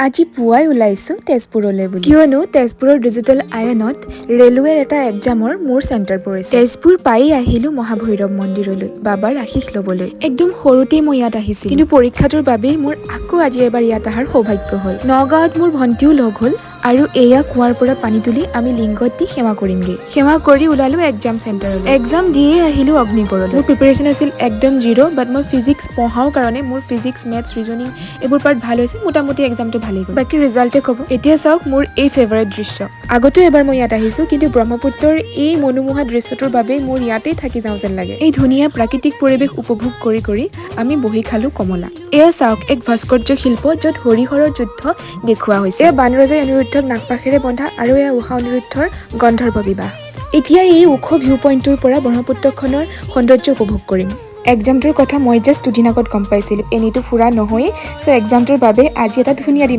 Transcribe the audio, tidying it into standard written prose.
আজি পুৱাই ওলাইছোঁ তেজপুৰলৈ বুলি, কিয়নো তেজপুৰৰ ডিজিটেল আয়নত ৰেলৱেৰ এটা এক্সামৰ মোৰ চেণ্টাৰ পৰিছে। তেজপুৰ পায়েই আহিলোঁ মহাভৈৰৱ মন্দিৰলৈ বাবাৰ আশীষ ল'বলৈ। একদম সৰুতেই মই ইয়াত আহিছিলোঁ, কিন্তু পৰীক্ষাটোৰ বাবেই মোৰ আকৌ আজি এবাৰ ইয়াত অহাৰ সৌভাগ্য হ'ল। নগাঁৱত মোৰ ভণ্টিও লগ হ'ল আৰু এয়া কুঁৱাৰ পৰা পানী তুলি আমি লিংগত দি সেৱা কৰিমগৈ। সেৱা কৰি ওলালো এক্সাম চেণ্টাৰলৈ। এক্সাম দিয়ে আহিলোঁ অগ্নিগড়লৈ। মোৰ প্ৰিপেৰেশ্যন আছিল একদম জিৰ', বাট মই ফিজিক্স পঢ়াও কাৰণে মোৰ ফিজিক্স, মেথছ, ৰিজনিং এইবোৰ পাৰ্ট ভাল হৈছে। মোটামুটি এক্সামটো ভালেই গ'ল, বাকী ৰিজাল্টে ক'ব। এতিয়া চাওক মোৰ এই ফেভাৰেট দৃশ্য। আগতেও এবাৰ মই ইয়াত আহিছোঁ, কিন্তু ব্ৰহ্মপুত্ৰৰ এই মনোমোহা দৃশ্যটোৰ বাবেই মোৰ ইয়াতেই থাকি যাওঁ যেন লাগে। এই ধুনীয়া প্ৰাকৃতিক পৰিৱেশ উপভোগ কৰি কৰি আমি বহি খালোঁ কমলা। এয়া চাওক এক ভাস্কৰ্য শিল্প, য'ত হৰিহৰৰ যুদ্ধ দেখুওৱা হৈছে। এয়া বানৰজাই অনিৰুদ্ধক নাগপাশেৰে বন্ধা আৰু এয়া ঊষা অনিৰুদ্ধৰ গন্ধৰ্ব বিবাহ। এতিয়া এই ওখ ভিউ পইণ্টটোৰ পৰা ব্ৰহ্মপুত্ৰখনৰ সৌন্দৰ্য উপভোগ কৰিম। এক্সামটোৰ কথা মই জাষ্ট 2 দিন আগত গম পাইছিলোঁ। এনেইতো ফুৰা নহয়েই, চ' এক্সামটোৰ বাবে আজি এটা ধুনীয়া দিন।